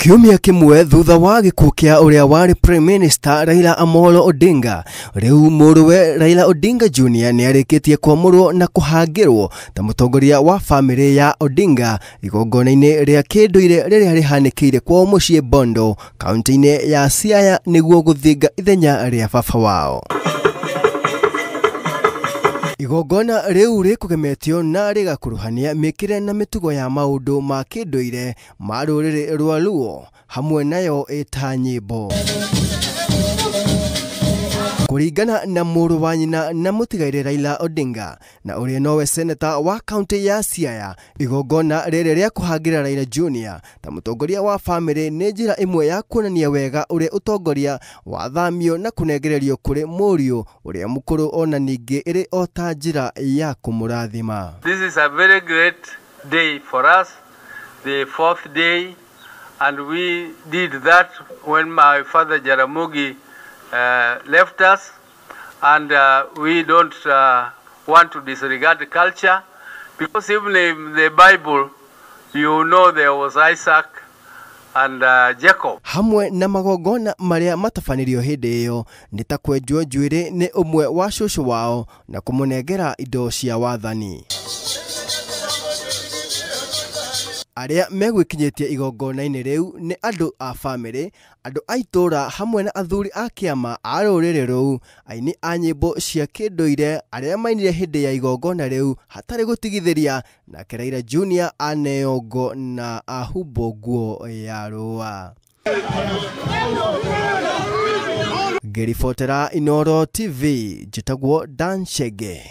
Kiumia kĩmwe thutha wa gĩkuũ kĩa ũrĩa warĩ Prime Minister Raila Amolo Odinga, rĩu mũrũwe Raila Odinga Jr nĩarĩkĩtie kwamũrwo na kũhangĩrwo ta mũtongoria wa famĩlĩ ya Odinga igongona-inĩ rĩa kĩndũire rĩrĩa rĩhanĩkĩire kwao mũciĩ Bondo, kaunti-inĩ ya Siaya nĩguo gũthinga ithenya rĩa baba wao. Igongona rĩu rĩkũgemetio na rĩgakuruhania mĩkĩre na mĩtugo ya maũndũ ma kĩndũire ma rũrĩrĩ rwa Luo hamwe nayo ĩta nyĩmbo. Kũringana na mũrũ wa nyina na mũtigairĩ Raila Odinga na ũrĩa nowe seneta wa kaunti ya Siaya, igongona rĩrĩ rĩa kũhangĩra Raila Junior ta mũtongoria wa famĩlĩ nĩ njĩra ĩmwe ya kuonania wega ũrĩa ũtongoria wathamio na kũnengererio kũrĩ mũriũ ũrĩa mũkũrũ, ona ningĩ ĩrĩ o ta njĩra ya kũmũrathima. This is a very great day for us, the fourth day, and we did that when my father Jaramogi left us, and we don't want to disregard the culture, because even in the Bible, you know, there was Isaac and Jacob. Hamwe na magongona marĩa matabanĩrio hĩndĩ ĩyo nĩ ta kwenjwo njuĩrĩ nĩ ũmwe wa cũcũ wao na kũmũnengera indo cia wathani. Arĩa megwĩkinyĩtie igongona-inĩ rĩu nĩ andũ a famĩlĩ, andũ a itũũra hamwe na athuri a kĩama a rũrĩrĩ rũu, aini a nyĩmbo cia kĩndũire arĩa mainire hĩndĩ ya igongona rĩu hatarĩ gũtigithĩria, nake Raila Junior aneo ngo na ahumbwo nguo ya rũa. Ngĩribotera Inooro TV, njĩtagwo Dan Chege.